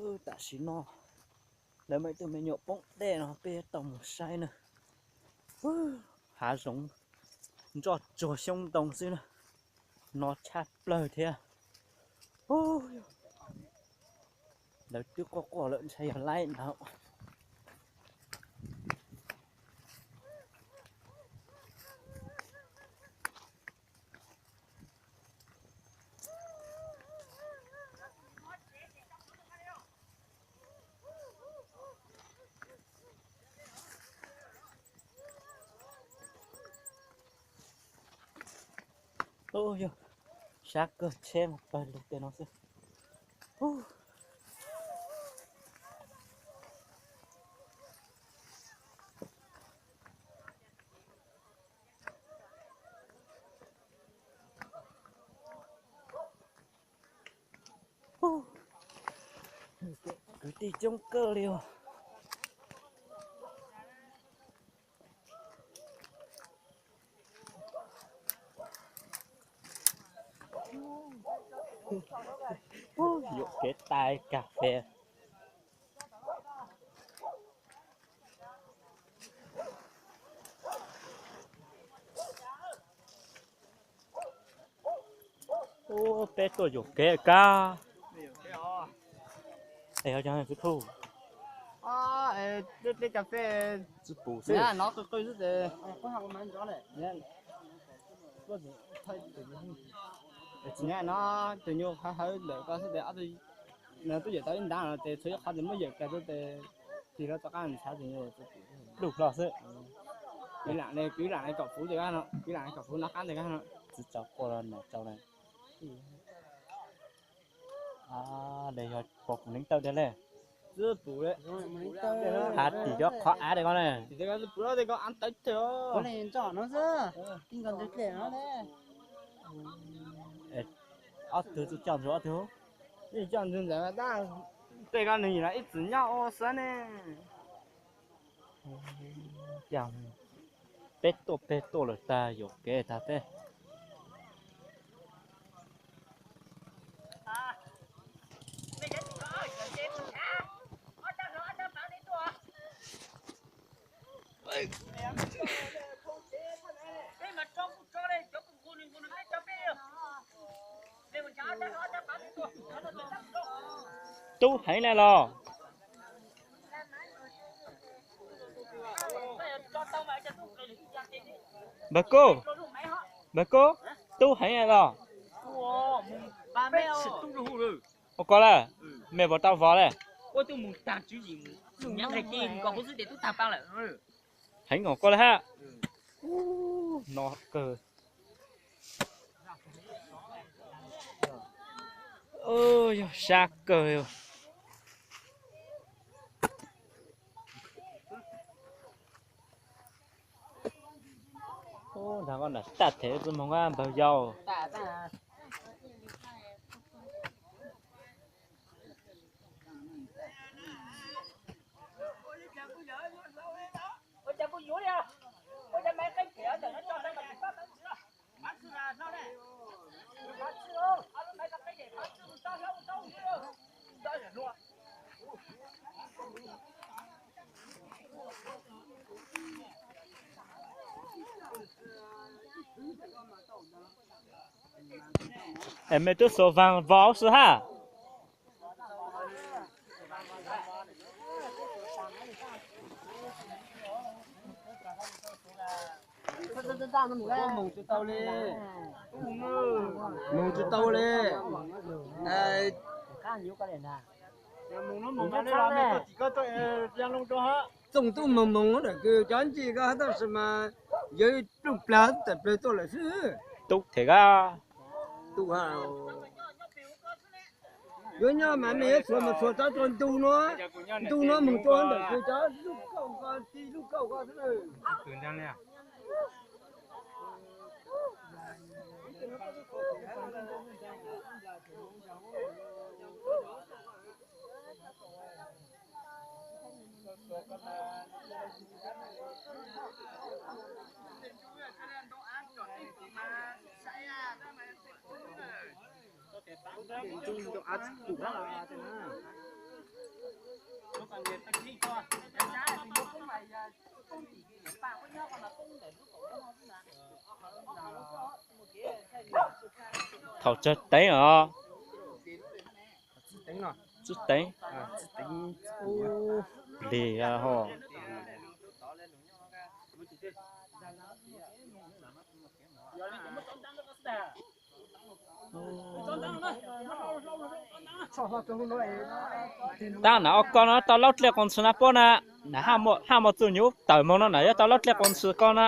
Tam sim no lawv muaj ib tug me nyuam poob dej no peb yuav tau mus saib na. Hav zoov nroj tsuag xyoob ntoo xwb na, no tshaj plaws thiab. Lawv twb quaj quaj lawm ntshai yog laib ntawd. Ub, yog sab kawg, tsheb mas pawg lug tej no xwb. Kwv tij coob kawg li os. Yuam kev tai kas fes. Ub, peb tuaj yuam kev kab. Es ho cov txwv thuj, tej cà phê txwv pum xwb, no qw qw xwb ces. Tsis nyab no, tus nyuj hawv hawv ntawm ko xwb ces ob tug, nws twb yawm tau ib ntab no ces txhua ib qhov ces muab yawm kiag xwb ces tig lawv rov qab ntshav tus nyuj pluj hlo xwb. Kwv lam, kwv lam kom fuv ntawm ko, kwv lam kom fuv nov qab ntawm ko no. Txiv tsaus quaj los niam tsaus na. Ces yog pom kuv neev taw tiag le. Hav tim cov qhov av tias ko na. Ob tug tsis coj ntxuav ob tug. Ib coj ntxuav ntxawm tab, tej ko nws yim los ib txwm nyob ua xwb ne. Peb tuaj peb tuaj lawm tag yuam kev tag peb. Tub heev na los? Npawg Kub, npawg Kub, tub heev na los? Ua koj lawm, mej puas tau vov lawm? Heev nkaus koj lawm hab. No kawg. Yog sab kawg. Ntag koj nram taj them txuj moog npawg yau. Es mej twb xuas vaag vov xwb hab. Moog tsis tau li, moog tsis tau li. Txooj tub moog moog ntawm kws cov ntsis ko tab sis mas yawg pluj plag tawm plawg tuaj lawm xwb. Tub them koj. Yuav nyob mas mej yuav txhuam mas txhuam tso rua ntug nuav, ntug nuav moog rua ntawm kws cov lub kauj ko, tib lub kauj ko xwb. Thaum tsawg teev os? Tsib teev. Plig ho. Tab na ob ko no tau laub dlej qos ntxhw na pob na. Na haj muaj txuj nyuv tawm moog no na yuav tau laub dlej qos ntxhw ko na.